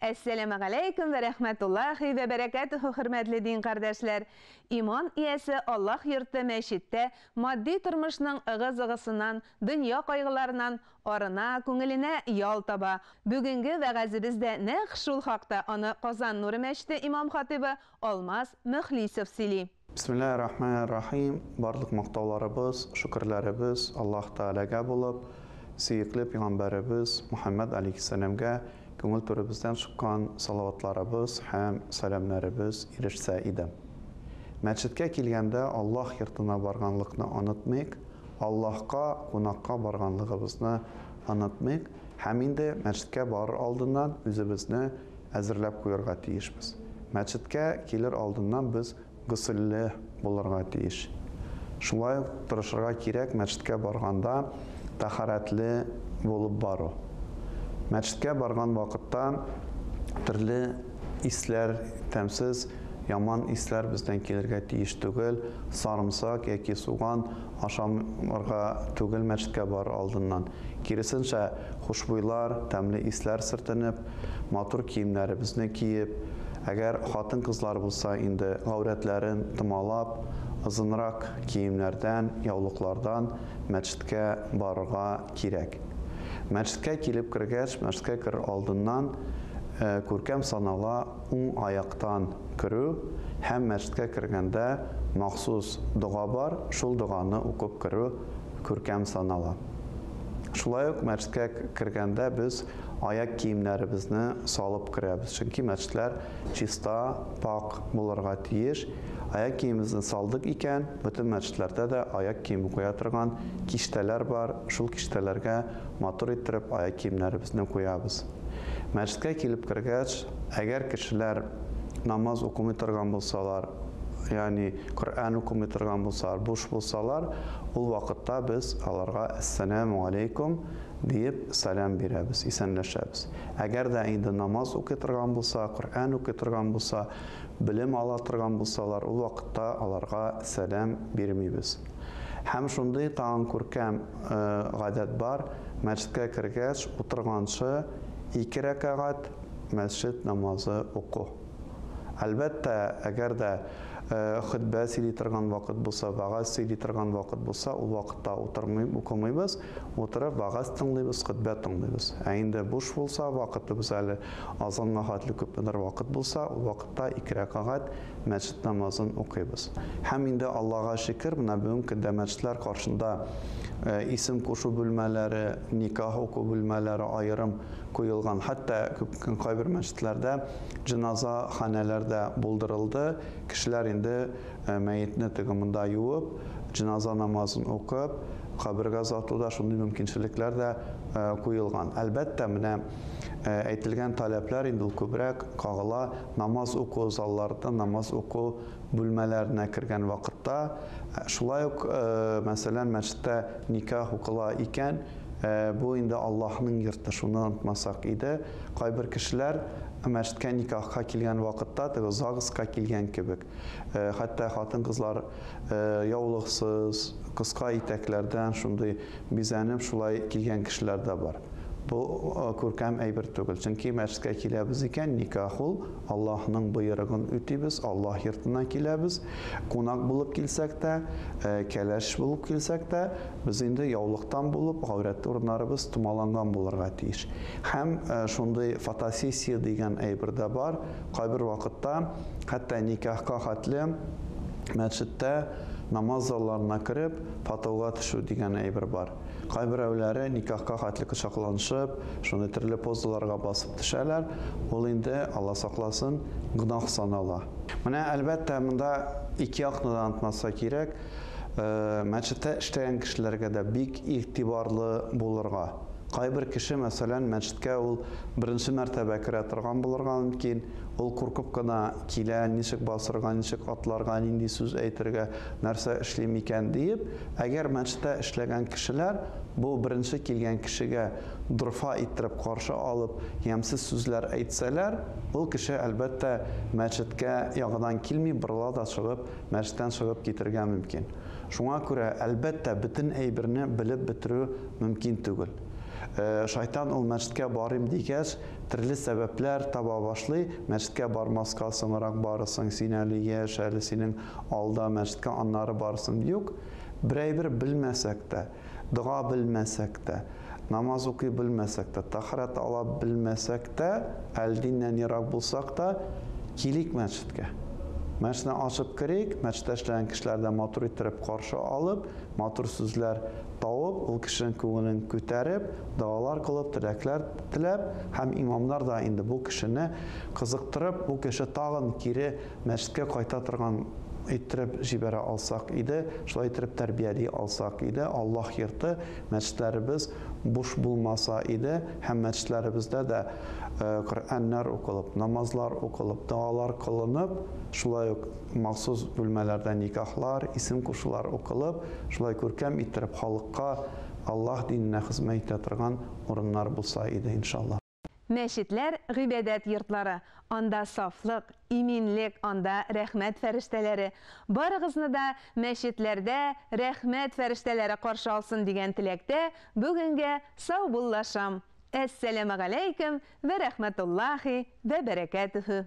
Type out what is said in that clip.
Әссәламә галәйкүм вә рәхмәтуллахи вә бәрәкәтүһү, хөрмәтле дин кардәшләр! Иман иясе Аллаһ йорты мәчеттә матди тормышның ыгы-зыгысыннан, дөнья кайгыларыннан арына, күңеленә ял таба. Бүгенге вәгазебез дә нәкъ шул хакта, аны Казан нуры мәчете имам-хатыйбы Алмаз Мөхлисов сөйли. Бисмиллаһир рахманир рахим. Барлык мактауларыбыз, шөкерләребез Аллаһ Тәгаләгә булып, сөекле пәйгамбәребез Мухәммәд алейһиссәламгә күңел түребездән чыккан салаватларыбыз һәм сәламнәребез ирешсә иде. Мәчеткә килгәндә Аллаһ йортына барганлыкны онытмыйк, Аллаһка кунакка барганлыгыбызны онытмыйк һәм инде мәчеткә барыр алдыннан үзебезне әзерләп куярга тиешбез. Мәчеткә килер алдыннан без госелле булырга тиеш. Шулай ук тырышырга кирәк мәчеткә барганда тәһарәтле булып бару. Мәчеткә барган вакытта төрле исләр, тәмсез, яман исләр бездән килергә тиеш түгел. Сарымсак яки суган ашамырга түгел мәчеткә барыр алдыннан. Киресенчә, хушбуйлар, тәмле исләр сөртенеп, матур киемнәребезне киеп, әгәр хатын-кызлар булса инде гаурәтләрен томалап, озынрак киемнәрдән, яулыклардан мәчеткә барырга кирәк. Мәчеткә килеп кергәч, мәчеткә керер алдыннан күркәм санала уң аяктан керү һәм мәчеткә кергәндә махсус дога бар, шул доганы укып керү күркәм санала. Шулай ук мәчеткә кергәндә без аяк киемнәребезне салып керәбез, чөнки мәчетләр чиста, пакь булырга тиеш. Аяк киемебезне салдык икән, бөтен мәчетләрдә дә аяк киеме куя торган киштәләр бар, шул киштәләргә матур иттереп аяк киемнәребезне куябыз. Мәчеткә килеп кергәч, әгәр кешеләр намаз укымый торган булсалар, ягъни Коръән укымый торган булсалар, буш булсалар, ул вакытта без аларга әссәләмү алейкум диеп сәлам бирәбез, исәнләшәбез. Әгәр дә инде намаз укый торган булса, Коръән укый торган булса, белем ала торган булсалар, ул вакытта аларга сәлам бирмибез. Һәм шундый тагын күркәм гадәт бар, мәчеткә кергәч, утырганчы ике рәкәгать мәсҗид намазы уку. Әлбәттә, әгәр дә хөтбә сөйли торган вакыт булса, вәгазь сөйли торган вакыт булса, ул вакытта утырмый, укымыйбыз, утырып вәгазь тыңлыйбыз, хөтбә тыңлыйбыз. Ә инде буш булса, вакытыбыз әле азанга хәтле күпмедер вакыт булса, ул вакытта ике рәкәгать мәчет намазын укыйбыз. Һәм инде Аллага шөкер, менә бүгенге көндә мәчетләр каршында исем кушу бүлмәләре, никах уку бүлмәләре аерым куелган. Хәтта күп кайбер мәчетләрдә җеназа ханәләр дә булдырылды. Кешеләр инде мәетне теге монда юып, җеназа намазын укып, кабергә озатуда шундый мөмкинчелекләр дә куелган. Әлбәттә, менә әйтелгән таләпләр инде ул күбрәк кагыла намаз уку залларында, намаз уку бүлмәләренә кергән вакытта. Шулай ук, мәсәлән, мәчеттә никах укыла икән, бу инде Аллаһның йорты, шуны онытмасак иде. Кайбер кешеләр мәчеткә никахка килгән вакытта теге ЗАГСка килгән кебек. Хәтта хатын-кызлар яулыксыз, кыска итәкләрдән шундый бизәнеп шулай килгән кешеләр дә бар. Бу күркәм әйбер түгел. Чөнки мәчеткә киләбез икән, никах ул Аллаһның боерыгын үтибез, Аллаһ йортына киләбез. Кунак булып килсәк тә, кәләш булып килсәк тә, без инде яулыктан булып, гаурәтле урыннарыбыз томаланган булырга тиеш. Һәм шундый фотосессия дигән әйбер дә бар. Кайбер вакытта хәтта никахка хәтле мәчеттә намаз залларына кереп, фотога төшү дигән әйбер бар. Кайберәүләре никахка хәтле кочакланышып, шундый төрле позаларга басып төшәләр. Ул инде, Алла сакласын, гөнаһ санала. Менә, әлбәттә, монда ике якны да онытмаска кирәк. Мәчеттә эшләгән кешеләргә дә бик игътибарлы булырга. Кайбер кеше, мәсәлән, мәчеткә ул беренче мәртәбә керә торган булырга мөмкин. Ул куркып кына килә, ничек басырга, ничек атларга, нинди сүз әйтергә, нәрсә эшлим икән диеп. Әгәр мәчеттә эшләгән кешеләр бу беренче килгән кешегә дорфа иттереп каршы алып, ямьсез сүзләр әйтсәләр, ул кеше, әлбәттә, мәчеткә яңадан килми, борыла да чыгып, мәчеттән чыгып китергә мөмкин. Шуңа күрә, әлбәттә, бөтен әйберне белеп бетерү мөмкин түгел. Шайтан ул мәчеткә барыйм дигәч, төрле сәбәпләр таба башлый, мәчеткә бармаска, соңрак барырсың, син әле яшь, әле синең алда мәчеткә аннары барырсың. Юк, бер әйбер белмәсәк тә, дога белмәсәк тә, намаз укый белмәсәк тә, тәһарәт ала белмәсәк тә, әле диннән ерак булсак та, килик мәчеткә. Мәчетне ачып керик, мәчеттә эшләгән кешеләр дә матур иттереп каршы алып, матур сүзләр табып, ул кешенең күңелен күтәреп, догалар кылып, теләкләр теләп, һәм имамнар да инде бу кешене кызыктырып, бу кеше тагын кире мәчеткә кайта торган иттереп җибәрә алсак иде, шулай иттереп тәрбияли алсак иде, Аллаһ йорты, мәчетләребез буш булмаса иде һәм мәчетләребездә дә Коръәннәр укылып, намазлар укылып, догалар кылынып, шулай ук махсус бүлмәләрдә никахлар, исем кушулар укылып, шулай күркәм иттереп халыкка Аллаһ диненә хезмәт итә торган урыннар булса иде, иншаллаһ. Мәчетләр, гыйбадәт йортлары, анда сафлык, иминлек, анда рәхмәт фәрештәләре. Барыгызны да мәчетләрдә рәхмәт фәрештәләре каршы алсын дигән теләктә бүгенгә саубуллашам. Әссәламегаләйкем вә рәхмәтуллаһи вә бәрәкәтүһү.